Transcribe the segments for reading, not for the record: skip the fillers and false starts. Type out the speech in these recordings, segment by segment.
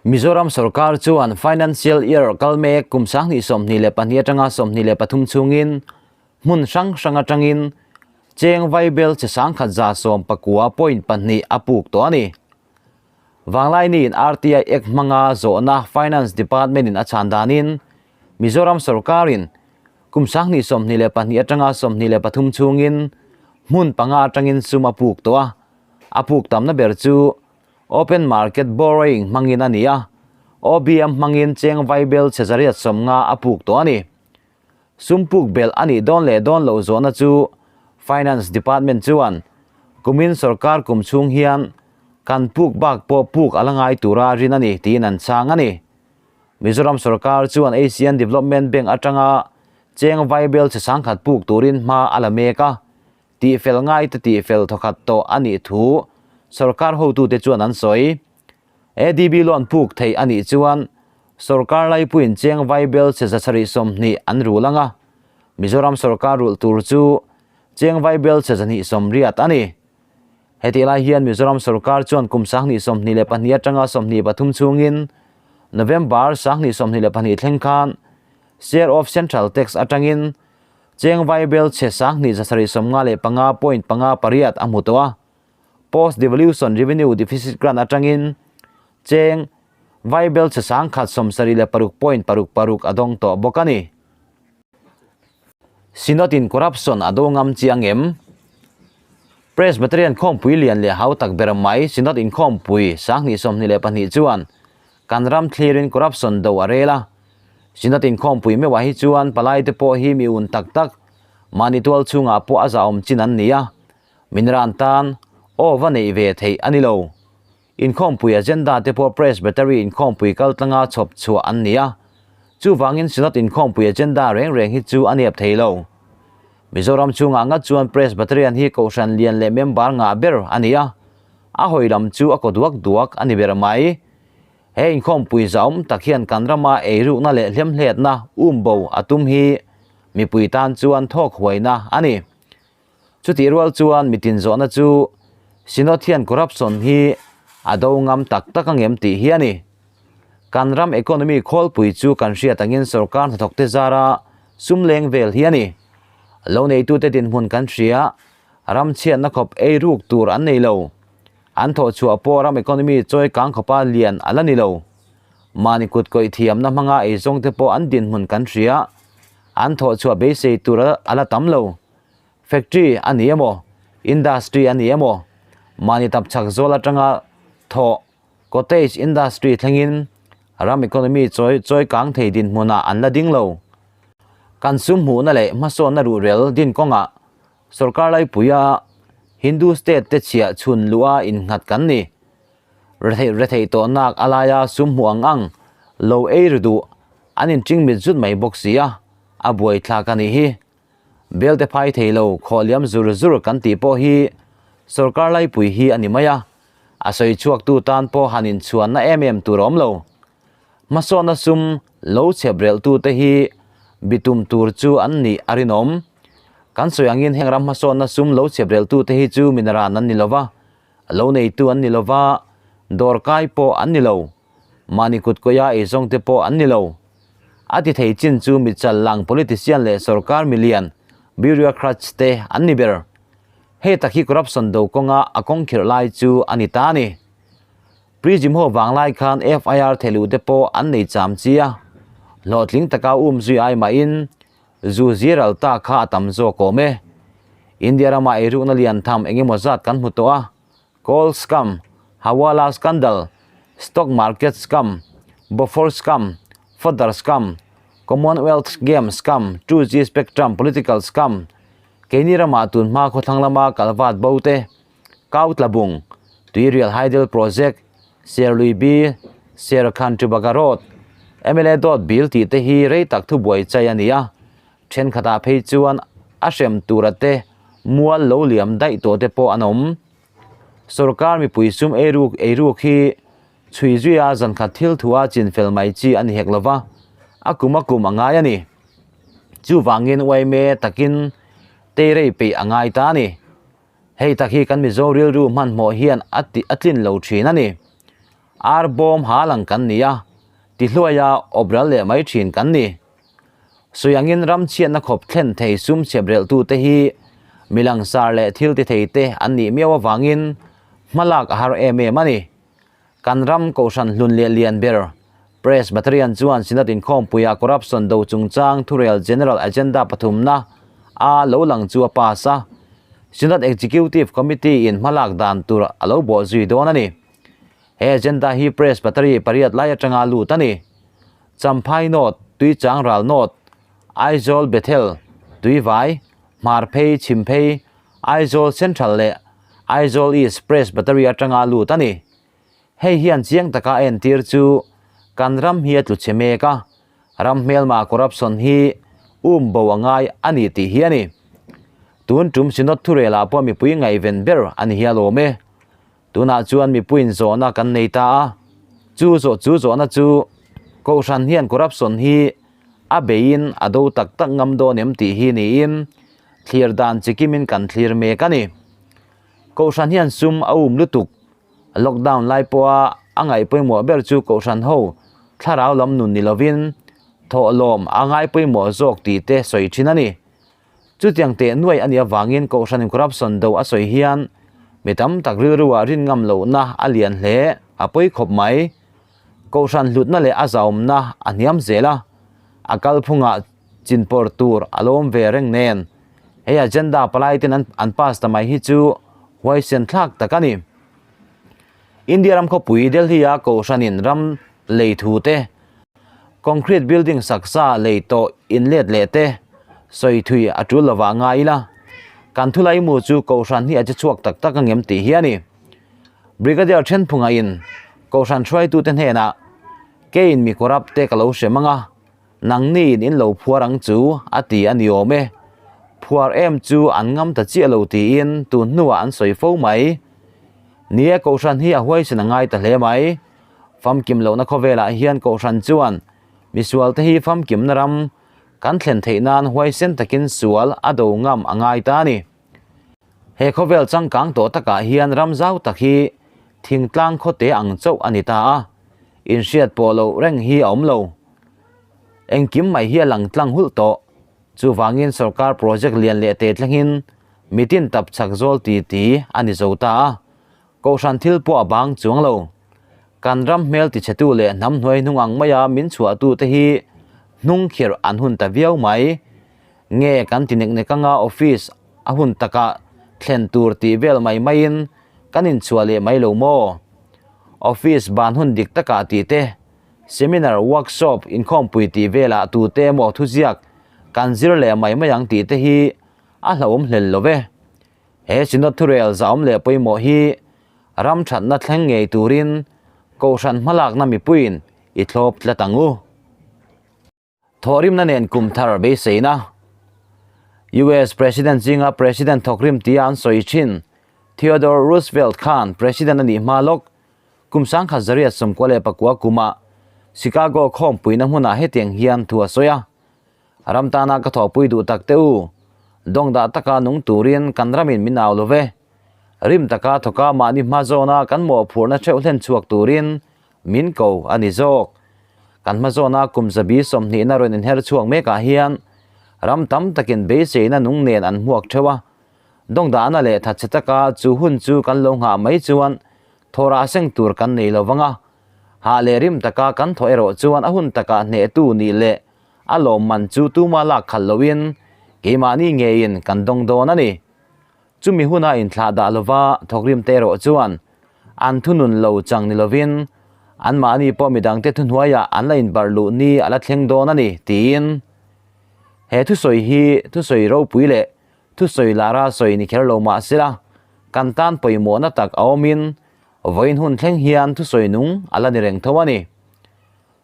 Mizoram sorkar chuan Financial Year kal mek kum 2022 atanga 23 chhungin hmun hrang hrang atangin cheng vaibel che 1119.2 a puk tawh a ni. Vanglaini in RTI Act hmanga zawhna Finance Department in a chhan danin Mizoram sorkarin kum 2022 atanga 23 chhungin hmun panga atangin sum a puk tawh a, a puk tamna ber chu Open market borrowing hmangin a ni a, OBM hmangin cheng vaibel chhe 150 a puk tawh a ni. Sum puk belh a nih dawn leh dawn loh zawhna chu Finance Department chuan kumin sorkar kum chhung hian kan puk bak pawh puk a la ngai tura rin a ni tiin an chhang a ni. Mizoram sorkar chuan Asian Development Bank atanga cheng vaibel chhe 10,000 puk turin hma a la mek a, Tihfel ngaite tihfel thawkhat tawh a nih thu sorkar hotute chuan an sawi. ADB loan puk theih a nih chuan sorkar laipuiin cheng vaibel che 720 an rul ang a, Mizoram sorkar rulh tur chu cheng vaibel che 280 a ni. Hetih lai hian Mizoram sorkar chuan kum 2022 atanga 23 chhungin November 2022 thleng khan Share of Central Tax atangin Cheng vaibel chhe 2755.58 a hmu tawh a, Post Devolution Revenue Deficit Grant atangin cheng vaibel chhe 176.66 a dawng tawh bawk a ni. Synod in corruption a do ngam chiang em? Presbyterian khawmpui lian leh hau tak ber mai Synod inkhawmpui 2022 chuan kan ram thlirin corruption do a rel a. Synod inkhawmpui meuhah hi chuan palai te pawh hi mi un tak tak mahni tual chhungah pawh a zahawm chin an ni a, min ran tan aw va neih ve theih a ni lo. Inkhawmpui agenda te pawh Presbytery inkhawmpui kal tlanga chhawp chhuah an ni a, chuvangin Synod inkhawmpui agenda reng reng hi chu a nep thei lo. Mizoram chhungah ngat chuan Presbyterian hi kohhran lian leh member ngah ber a ni a, a hawi lam chu a kaw duak duak a ni ber mai. He inkhawmpui zahawm tak hian kan rama eirukna leh hlemhletna umbo a tum hi mipui tan chuan thawk huaina a ni. Chutih rual chuan mitin zawhna chu Synod hian corruption hi a do ngam tak tak angem tih hi a ni. Kan ram economy khawlpui chu kan hriat angin sorkar hnathawkte zara sum leng vel hi a ni. Lo neitute dinhmun kan hria, ram chhiatna khawp ei ruk tur an nei lo. An thawh chhuah pawh ram economy chawi kang khawpa lian a la ni lo. Mahni kut kawih thiamna hmanga eizawngte pawh an dinhmun kan hria, an thawh chhuah beisei tur a la tam lo. Factory a ni emaw, industry a ni emaw, mahni tap chhak zawl atanga thawh cottage industry thlengin ram economy chawi chawi kang thei dinhmunah an la ding lo. Kan sum hmuhna leh hmasawnna ruhrel din kawngah sorkar laipuia Hindu state te chhiah chhun luha innghat kan ni. Retheih retheih tawhnak a laia sum hmuh ang ang lo ei ri duh an inching mit zut mai bawk si a, a buaithlak a nih hi. Belte phai thei lo khawh liam zur zur kan tih pawh hi sorkar laipui hi a ni mai a, a sawi chhuaktu tan pawh han inchhuanna em em tur a awm lo. Hmasawnna sum lo chhep relhtute hi bitum tur chu an nih a rinawm. Kan sawi angin heng ram hmasawnna sum lo chhep relhtute hi chu minaran an ni lo va, lo neitu an ni lo va, dawrkai pawh an ni lo, mahni kutkawia eizawngte pawh an ni lo. A ti thei chin chu michal lang politician leh sorkar milian, bureaucrats, te an ni ber. Hei tak hi corruption do kawnga a kawng khirh lai chu a ni ta a ni. Prism ho vang lai khan FIR theiluh te pawh an nei cham chi a, hlawhtling taka um zui ai mahin zu ziral ta kha a tam zawk awm e. India rama eirukna lian tham eng emaw zat kan hmu tawh a, Coal scam, Hawala scandal, Stock market scam, Bofors scam, Fodder scam, Commonwealth Games scam, 2G spectrum political scam, keini ramah tun hma khawthlang lama kalvat bo te, Kau Tlabung, Tuirial Hydel Project, Serlui Bi, Serkhan Tubaga Road, mla dawt bil tih te hi rei tak thubuai chai a ni a, thenkhatah phei chuan a hrem tura te mual lo liam daih tawh te pawh an awm. Sorkar mipui sum eiruk eiruk hi chhui zuia zankhat thil thua chinfel mai chi a ni hek lova, a kum a kum a ngai a ni. Chuvangin uaime takin teirei peih a ngai ta a ni. Hei tak hi kan Mizo rilru hmanhmawh hian a ti a tlin lo thin a ni. Ar bawm ha lang kan ni a, ti hluaia awp ral leh mai thin kan ni. Sawi angin ram chhiatna khawp thlen thei sum chhiap relhtute hi mi langsar leh thil ti thei te an nih miau avangin hmalak a har em em a ni. Kan ram Kohhran hlun leh lian ber Presbyterian chuan Synod inkhawmpuia corruption do chungchang thurel General Agenda pathumna a lo lang chu a pass a, Synod Executive Committee in hmalak dan tur a lo bawh zui dawn a ni. He agenda hi Presbytery pariat lai atanga lut a ni. Champhai North, Tuichang Ral North, Aizawl Bethel, Tuivai, Hmarphei, Chhimphei, Aizawl Central leh Aizawl East Presbytery atanga lut a ni. Hei hian chiang taka a entir chu kan ram hi a tlu chhe mek a, ram hmelma corruption hi um bo a ngai a ni tih hi a ni. Tun tum Synod thurelah pawh mipui ngaihven ber a ni hial awm e. Tunah chuan mipuiin zawhna kan nei ta a, chu zawh chu zawhna chu Kohhran hian corruption hi a beiin a do tak tak ngam dawn em tih hi niin thlir dan chikimin kan thlir mek a ni. Kohhran hian sum a um lutuk, lockdown lai pawha a ngaih pawimawh ber chu Kohhran ho thlarau lam nun ni lovin thawhlawm a ngai pawimawh zawk tih te sawi thin a ni. Chutiang teh nuai a nih avangin Kohhran corruption do a sawi hian mi tam tak rilruah rin ngam lohna a lian hle a pawi khawp mai. Kohhran hlutna leh a zaumna a hniam zel a, a kalphungah chinpawr tur a lawm ve reng nen hei agenda palai ten an pass ta mai hi chu huaisen thlak tak a ni. India ram khawpui Delhi-a Kohhranin ram lei thu te, Concrete building saksa lei tawh in let leh te sawi thui a tul lovah ngai ila, kan thulai mu chu Kohhran hi a che chhuak tak tak angem tih hi a ni. Brigadier Thenphunga in Kohhran hruaitute hnenah, Keiin mi corrupt te ka lo hrem anga, nangni in in lo phuar ang chu a ti a ni awm e. Phuar em chu an ngam ta chiah lo tiin tun hnuah an sawi fo mai. Ni e, Kohhran hi a huaisin a ngai ta hle mai. Famkim lohna khawvelah hian Kohhran chuan misualte hi famkimna ram kan thlen theih nan huaisen takin sual a do ngam a ngai ta a ni. He khawvel changkang tawh takah hian ram zau tak hi thingtlang khawte ang chauh a ni ta a, inhriat pawh loh reng hi a awm lo. Engkim mai hi a lang tlang hulh tawh. Chuvangin sorkar project lian leh te thlengin mitin tap chak zawl ti ti a ni zo ta a. Kohhran thil pawh a bang chuang lo. Kan ram hmel tichhetu leh hnam hnuai hnung ang maia min chhuahtu te hi hnung khirh an hun ta viau mai. Nge kan ti nek nek anga office a hun takah thlen tur tih vel mai maiin kan inchhuah leh mai lo maw? Office ban hun dik takah tih te, seminar, workshop, inkhawmpui tih velah tute emaw thuziak kan zir leh mai mai ang tih te hi a hlauhawm hlel lo ve. He Synod thurel zahawm leh pawimawh hi ram thatna thleng ngei turin Kohhran hmalakna mipuiin i thlawp tlat ang u. Thawhrimna nen kum thar beiseina. US President zinga President thawkrim tia an sawi thin Theodore Roosevelt khan President a nih hma lawk kum 1994 kumah Chicago khawmpuina hmunah hetiang hian thu a sawi a. Ram tana ka thawhpui duh tak te u, dawngdah taka nung turin kan ramin min au lo ve. Rim taka thawka mahni hma zawna kan mawhphurhna theuh hlen chhuak turin min ko a ni zawk. Kan hma zawna kum zabi sawmhnihna rawn inher chhuak mekah hian ram tam takin beiseina nung nen an hmuak theuh a. Dawngdahna leh thatchhe taka chu hun chu kan lo nghah mai chuan thawhrah seng tur kan nei lo vang a. Hah leh rim taka kan thawh erawh chuan a hun takah hnehtu nih leh a lawmman chu tuma lak khalh loin keimahni ngeiin kan dawng dawn a ni. Chumi huna inthlah dah lova thawkrim te erawh chuan an thunun lo chang ni lovin anmahni pawh midangte thuhnuaiah an la inbarh luh ni a la thleng dawn a ni tiin he thusawi hi thusawi ropui leh thusawi lara sawi ni kher lo mah sela kan tan pawimawhna tak a awmin vawiin hun thleng hian thusawi nung a la ni reng tho a ni.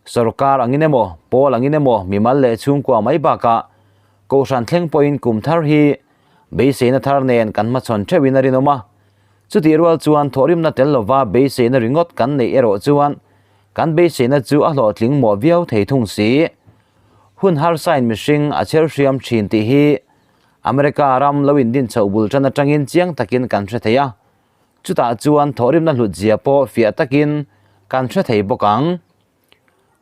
Sorkar angin emaw, pawl angin emaw mimal leh chhungkua mai bakah Kohhran thleng pawhin kum thar hi beiseina thar nen kan hmachhawn theuhin a rinawm a. Chutih rual chuan thawhrimna tel lova beiseina ringawt kan neih erawh chuan kan beiseina chu a hlawhtling mawh viau thei thung si. Hun harsain mihring a chher hriam thin tih hi America ram lo indin chhoh bul tan atangin chiang takin kan hre thei a. Chutah chuan thawhrimna hlutzia pawh fiah takin kan hre thei bawk ang.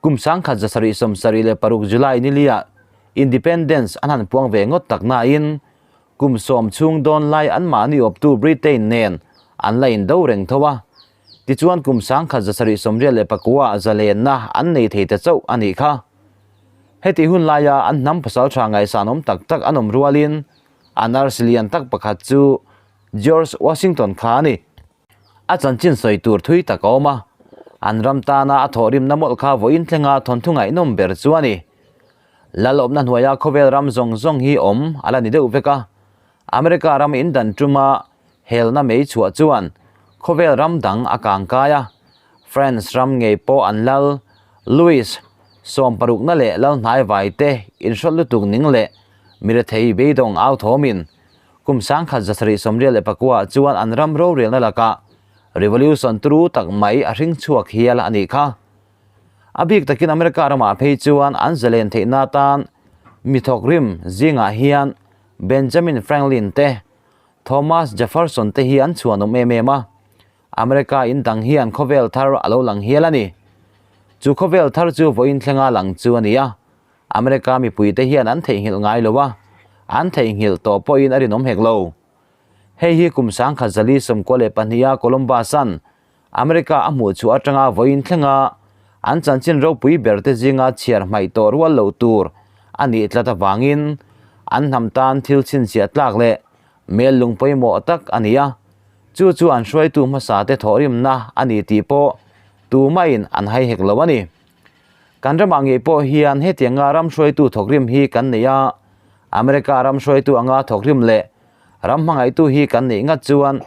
Kum 1776 July nilia Independence an han puang ve ngawt tak nain kum sawm chhung dawn lai anmahni awptu Britain nen an la indo reng tho a. Tichuan kum 1789 zalenna an nei thei ta chauh a nih kha. Heti hun laia an hnam pasal tha ngaihsanawm tak tak an awm rualin a nurse lian tak pakhat chu George Washington kha a ni. A chanchin sawi tur thui tak a awm a, an ram tana a thawhrimna mawlh kha vawiin thlenga thawnthu ngaihnawm ber chu a ni. Lalawmna hnuaia khawvel ram zawng zawng hi awm a la ni deuh vek a, America ram indan tuma helna mei chhuah chuan khawvel ram dang a kang kai a, France ram ngei pawh an lal Louis sawmparukna leh lal hnaivai te inhrawlh lutuk ning leh mirethei beidawng au thawmin Kum 1779 ah chuan an ram rorelna lakah revolution turu tak mai a hring chhuak hial a nih kha. A bik takin America ramah phei chuan an zalen theihna atan mi thawkrim zingah hian Benjamin Franklin te, Thomas Jefferson te hi an chhuanawm em em a. America in dang hian khawvel thar a lo lang hial a ni. Chu khawvel thar chu vawiin thlenga lang chu a ni a. America mipuite hian an theihnghilh ngai lo a, an theihnghilh tawh pawhin a rinawm hek lo. Hei hi kum 1942 Columbus-a'n America a hmuh chhuah atanga vawiin thlenga an chanchin ropui berte zinga chhiar hmaih tawh rual loh tur a nih tlat avangin an hnam tan thil chhinchhiah tlak leh mel lung pawimawh tak a ni a, chu chu an hruaitu hmasate thawhrimna a ni tih pawh tumahin an hai hek lo a ni. Kan ramah ngei pawh hian hetianga ram hruaitu thawkrim hi kan nei a, America ram hruaitu anga thawkrim leh ram hmangaihtu hi kan neih ngat chuan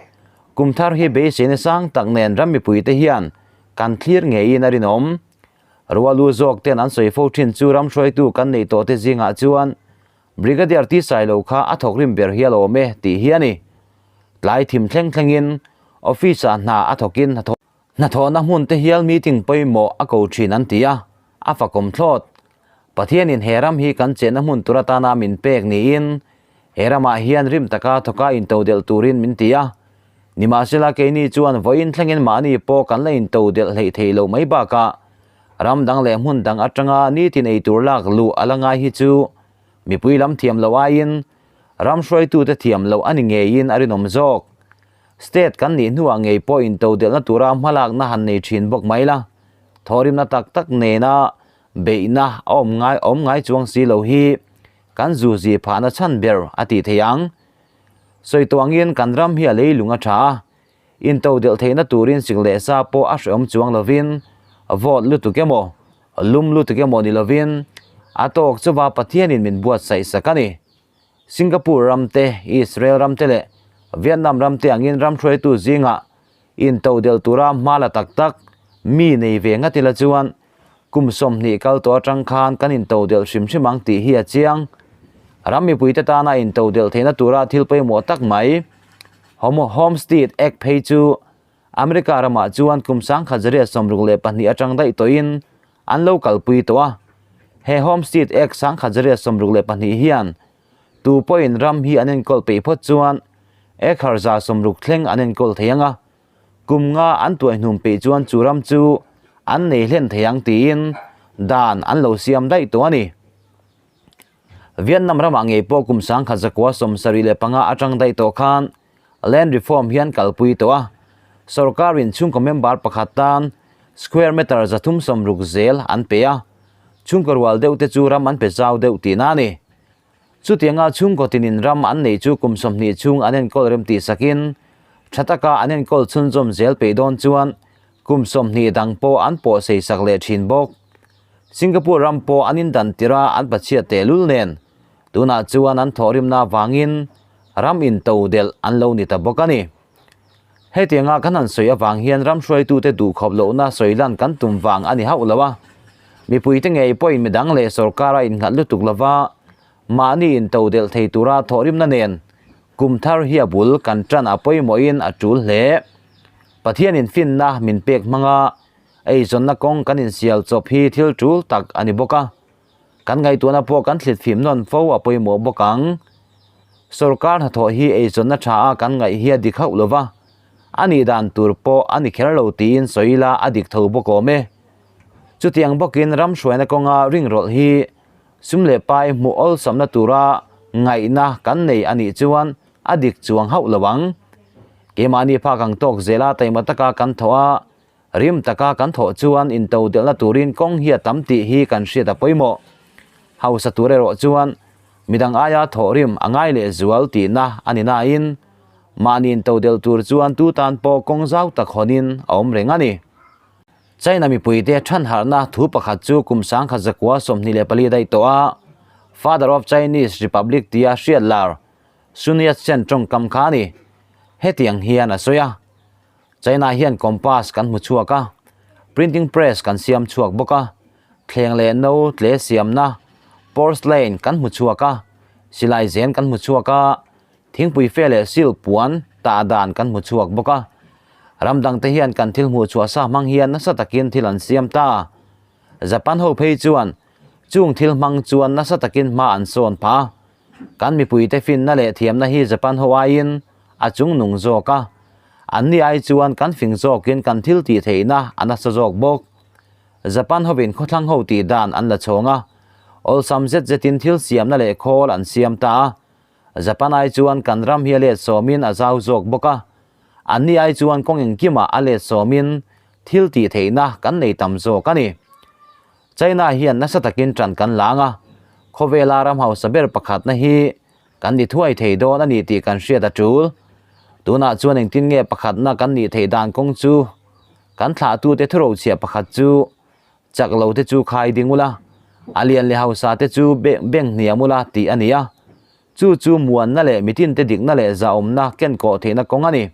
kum thar hi beiseina sang tak nen ram mipuite hian kan thlir ngeiin a rinawm. Rualu zawk ten an sawi fo thin chu ram hruaitu kan neih tawhte zingah chuan Brigadier Tisailo kha a thawkrim ber hial awm e tih hi a ni. Tlai thim thleng thlengin office-ah hna a thawkin hnathawh. Hnathawhna hmun te hial meeting pawimawh a ko thin an ti a, a fakawm thlawt. Pathianin he ram hi kan chenna hmun tur atana min pek niin he ramah hian rim taka thawka intodelh turin min ti a. Nimahsela keini chuan vawiin thlengin mahni pawh kan la intodelh hleih theih loh mai bakah ram dang leh hmun dang atanga nitin eitur lak luh a la ngai hi chu mipui lam thiam loh aiin ram hruaitute thiam loh a ni ngeiin a rinawm zawk. State kan nih hnuah ngei pawh intodelhna tura hmalakna han nei thin bawk mai la, thawhrimna tak tak nena beihna a awm ngai awm ngai chuang si lo hi kan zuzi phahna chhan ber a tih theih ang. Sawi tuangin kan ram hi a leilung a tha a, intodelh theihna turin sik leh sa pawh a hrehawm chuang lovin vawt lutuk emaw, lum lutuk emaw ni lovin a tawk chuva Pathianin min buatsaih sak a ni. Singapore ram te, Israel ram te leh Vietnam ram te angin ram hruaitu zingah intodelh tura hma la tak tak mi nei ve ngat ila chuan kum 20 kal tawh atang khan kan intodelh hrim hrim ang tih hi a chiang. Ram mipuite tana intodelh theihna tura thil pawimawh tak mai Homestead Act phei chu America ramah chuan kum 1962 atang daih tawhin an lo kalpui tawh a. He Homestead Act 1962 hian tu pawhin ram hi an enkawl peih phawt chuan acre 60 thleng an enkawl thei ang a, kum nga an tuaihnum peih chuan chu ram chu an nei hlen thei ang tiin dan an lo siam daih tawh a ni. Vietnam ramah ngei pawh kum 1975 atang daih tawh khan Land Reform hian kalpui tawh a, sorkarin chhungkaw member pakhat tan square meter 360 zel an pe a, chhungkaw rual deuh te chu ram an pe zau deuh tihna a ni. Chutianga chhungkaw tinin ram an neih chu kum 20 chhung an enkawl rem tih sakin tha taka an enkawl chhunzawm zel peih dawn chuan kum 20 dang pawh an pawh sei sak leh thin bawk. Singapore ram pawh an indan tirh a an pachhiat tehlul nen tunah chuan an thawhrimna avangin ram intodelh an lo ni ta bawk a ni. Hetianga kan han sawi avang hian ram hruaitute duhkhawp lohna sawi lan kan tum vang a ni hauh lo a. Mipuite ngei pawhin midang leh sorkara innghat lutuk lova mahni intodelh thei tura thawhrimna nen kum thar hi a bul kan tan a pawimawhin a tul hle. Pathianin finna min pek hmanga eizawnna kawng kan insial chawp hi thil tul tak a ni bawk a. Kan ngaihtuahna pawh kan thlit fim nawn fo a pawimawh bawk ang. Sorkar hnathawh hi eizawnna tha a kan ngaih hi a dik hauh lo va. A nih dan tur pawh a ni kher lo tiin sawi ila a dik tho bawk awm e. Chutiang bawkin ram hruaina kawnga ringrawlh hi sum leh pai hmuh awlsamna tura ngaihna kan nei a nih chuan a dik chuang hauh lo ang. Keimahni phak ang tawk zela taima taka kan thawh a, rim taka kan thawh chuan intodelhna turin kawng hi a tam tih hi kan hriat a pawimawh. Hausa tur erawh chuan midang aia thawh rim a ngai leh zual tihna a ni nain mahni intodelh tur chuan tu tan pawh kawng zau tak hawnin a awm reng a ni. China mipuite thanharhna thu pakhat chu kum 1924 daih tawh a Father of Chinese Republic tia hriat lar Sun Yat-sen tawngkam kha a ni. Hetiang hian a sawi a, China hian compass kan hmu chhuak a, printing press kan siam chhuak bawk a, thleng leh no tle siamna porcelain kan hmu chhuak a, silai zen kan hmu chhuak a, thingpui fe leh silk puan tah dan kan hmu chhuak bawk a. Ram dangte hian kan thil hmuh chhuah sa hmang hian nasa takin thil an siam ta. Japan ho phei chuan chung thil hmang chuan nasa takin hma an sawn phah a. Kan mipuite finna leh thiamna hi Japan ho aiin a chung nung zawk a, anni ai chuan kan fing zawkin kan thil tih theihna a nasa zawk bawk. Japan hovin khawthlang ho tih dan an la chhawng a, awlsam zet zetin thil siamna leh khawl an siam ta a. Japan ai chuan kan ram hi a let sawmin a zau zawk bawk a, anni ai chuan kawng engkimah a let sawmin thil tih theihna kan nei tam zawk a ni. China hian nasa takin ṭan kan lang a, khawvela ram hausa ber pakhatna hi kan ni thuai thei dawn a ni tih kan hriat a ṭul. Tunah chuan engtin nge pakhatna kan nih theih dan kawng chu kan thlahtute thurochhiah pakhat chu chak lo te chu khai ding ula, a lian leh hausa te chu beng hniam ula tih a ni a. Chu chu muanna leh mitinte dikna leh zahawmna kenkawh theihna kawng a ni.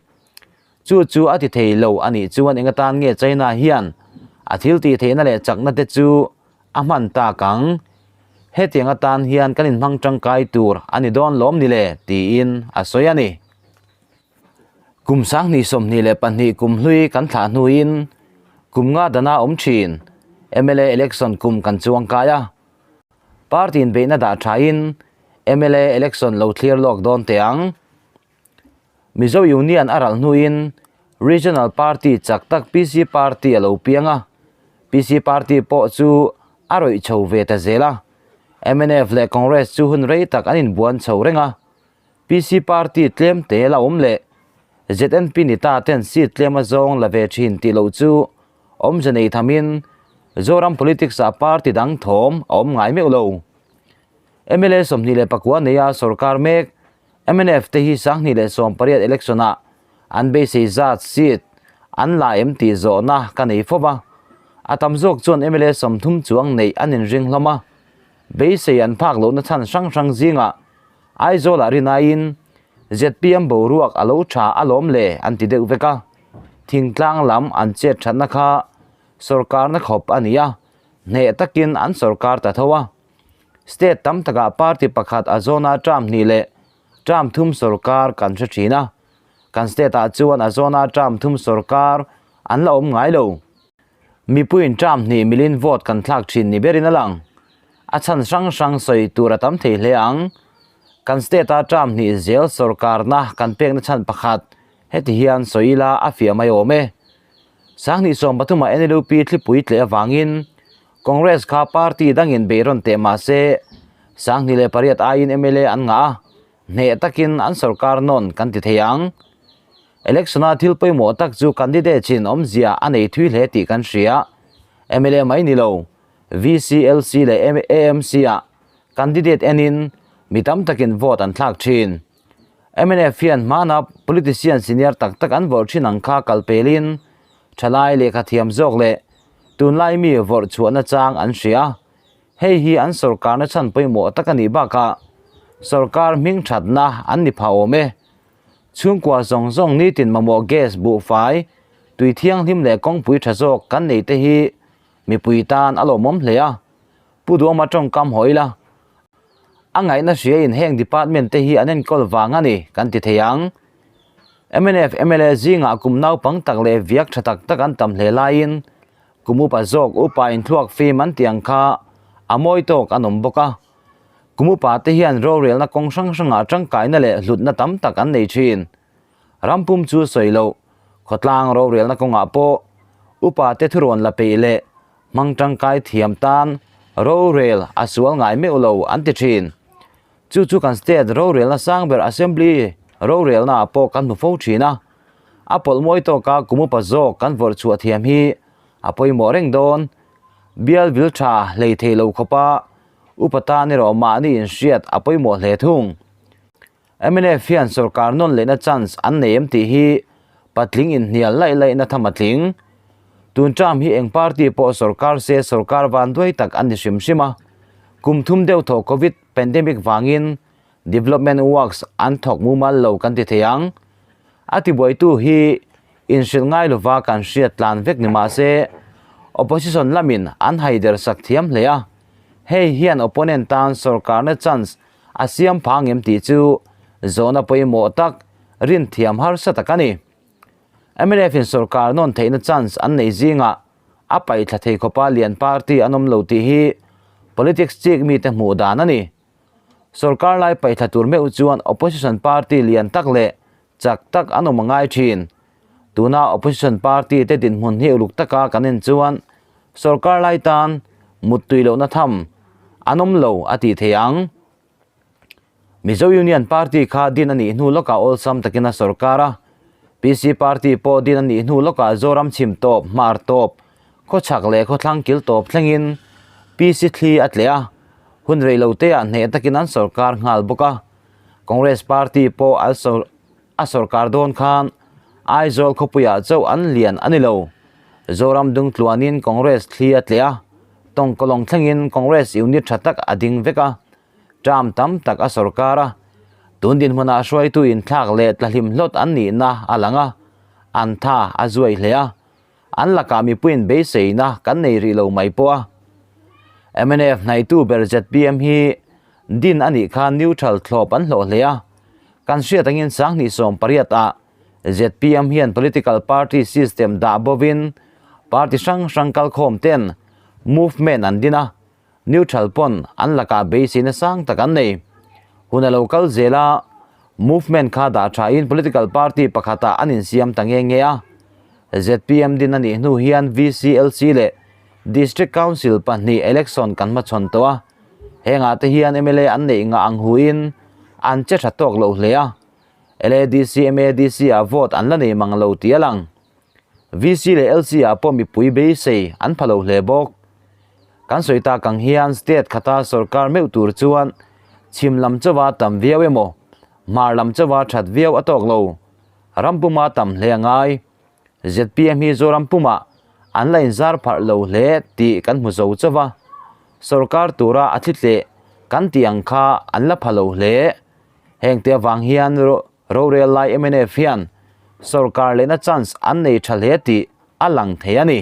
Chu chu a ti thei lo a nih chuan eng atan nge China hian a thil tih theihna leh chakna te chu a hman tak ang? Hetiang atan hian kan inhmang tangkai tur a ni dawn lawm ni le? tiin a sawi a ni. Kum 2022 kum hlui kan thlah hnuin kum nga dana awm thin mla election kum kan chuang kai a. Party inbeihna dah thain mla election lo thlir lawk dawn teh ang. Mizo Union a ralh hnuin Regional Party chak tak PC Party a lo piang a, PC Party pawh chu a rawih chho ve ta zel a. Mnf leh Congress chu hun rei tak an inbuan chho reng a. PC Party tlem te la awm leh ZNP ni ta ten seat tlem a zawng la ve thin tih loh chu awmze nei thamin Zoram politics ah party dang thawm a awm ngai meuh lo. Mla 24 neia sorkar mek Mnf te hi 2018 election ah an beisei zat seat an la em tih zawhna ka nei fo va. A tam zawk chuan mla 30 chuang neih an inring hlawm a. Beisei an phak lohna chhan hrang hrang zingah Aizawl-ah rinaiin zpm boruak a lo tha alawm le an ti deuh vek a. Thingtlang lam an chet thatna kha sorkarna khawp a ni a, hneh takin an sorkar ta tho a. State tam takah party pakhat a zawna term hnih leh term thum sorkar kan hre thin a, kan state-ah chuan a zawna term thum sorkar an la awm ngai lo. Mipuiin term hnih milin vote kan thlak thin ni berin a lang. A chhan hrang hrang sawi tur a tam thei hle ang. Kan state-a term hnih zel sorkarna kan pekna chhan pakhat heti hian sawi ila a fiah mai awm e. 2013-ah NLUP thlipui tleh avangin Congress kha party dangin beihrawn teh mah se, 2008 aiin mla an ngah a, hneh takin an sorkar nawn kan ti thei ang. Election-a thil pawimawh tak chu candidate chin awmzia a nei thui hle tih kan hria. Mla mai ni lo, VCLC leh AMC-ah candidate enin mi tam takin vote an thlak thin. Mnf hian hmana politician senior tak tak an vawrh thin ang kha kal pelin thalai lehkha thiam zawk leh tunlai mi vawrh chhuahna chang an hria. Hei hi an sorkarna chhan pawimawh tak a nih bakah sorkar hming thatna an ni phah awm e. Chhungkua zawng zawng nitin mamawh gas buhfai, tui thianghlim leh kawngpui tha zawk kan nei te hi mipui tan a lawmawm hle a. Pu Duhawma tawngkam haw ila. A ngaihna hriain heng department te hi an enkawl vang a ni kan ti thei ang. Mnf mla zingah kum naupang tak leh viak tha tak tak an tam hle laiin kum upa zawk upa inthluak fim an tih ang kha a mawi tawk an awm bawk a. Kum upa te hian rorelna kawng hrang hrangah tangkaina leh hlutna tam tak an nei thin. Ram pum chu sawi loh. Khawtlang rorelna kawngah pawh upa te thurawn la peih leh hmang tangkai thiam tan rorel a sual ngai meuh lo an ti thin. Chu chu kan state rorelna sang ber Assembly rorelna ah pawh kan hmu fo thin a. A pawlh mawi tawka kum upa zawk kan vawrh chhuah thiam hi a pawimawh reng dawn. Bial vil tha hlei thei lo khawpa upa tan erawh mahni inhriat a pawimawh hle thung. Mnf hian sorkar nawn lehna chance an nei em tih hi patling inhnial laih laihna tham a tling. Tun term hi eng party pawh sorkar se sorkar van duai tak an ni hrim hrim a. Kum thum deuh thawh Covid pandemic vangin development works an thawk mumal lo kan ti thei ang. A tibuaitu hi inhrilh ngai lova kan hriat tlan vek ni mah se opposition lamin an haider sak thiam hle a. Hei hian opponent tan sorkarna chance A siam phang em tih chu zawhna pawimawh tak rin thiam harsa tak a ni. Mnf in sorkar nawn theihna chance an nei zingah a paihthla thei khawpa lian party an awm lo tih hi politics chik mite hmuh dan a ni. Sorkar lai paihthla tur meuh chuan opposition party lian tak leh chak tak an awm a ngai thin. Tuna opposition party te dinhmun hi uluk taka kan en chuan sorkar lai tan muttui lohna tham an awm lo a tih thei ang. Mizo Union Party kha din a nih hnu lawkah awlsam takin a sorkar a, PC Party pawh din a nih hnu lawkah Zoram chhim tawp, hmar tawp, khawchhak leh khawthlang kil tawp thlengin PC thli a tleh a, hun rei lo teah hneh takin an sorkar nghal bawk a. Congress Party pawh an a sorkar dawn khan Aizawl khawpuiah chauh an lian a ni lo. Zoram dung tluanin Congress thli a tleh a, tawngkawlawng thlengin Congress unit tha tak a ding vek a, term tam tak a sorkar a, tun dinhmunah hruaitu inthlak leh tlahlim hlawt an nihna a lang a, an tha a zuai hle a, an lakah mipuiin beiseina kan nei rih lo mai pawh a. Mnf hnaitu ber zpm hi din a nih khan neutral thlawp an hlawh hle a, kan hriat angin 2018 ah zpm hian political party system dah bovin party hrang hrang kalkhawm ten movement an din a, neutral pawn an lakah beiseina sang tak an nei. Hun a lo kal zel a, movement kha dah thain political party pakhatah an insiam ta nge nge a. Zpm din a nih hnu hian VCLC leh District Council pahnih election kan hmachhawn tawh a, hengah te hian mla an neih ngah ang huin an che tha tawk loh hle a, LADC, MADC ah vote an la nei mang lo tih a lang. VC leh LC ah pawh mipui beisei an pha lo hle bawk. Kan sawi tak ang hian state khata sorkar meuh tur chuan chhim lam chawa tam viau emaw, hmar lam chawa that viau a tawk lo. Ram puma tam hle a ngai. Zpm hi Zoram pumah an la inzar pharh lo hle tih kan hmu zo chauh a, sorkar tura a thlitleh kan tih ang kha an la pha lo hle. Hengte avang hian rorel lai mnf hian sorkar lehna chance an nei tha hle tih a lang thei a ni.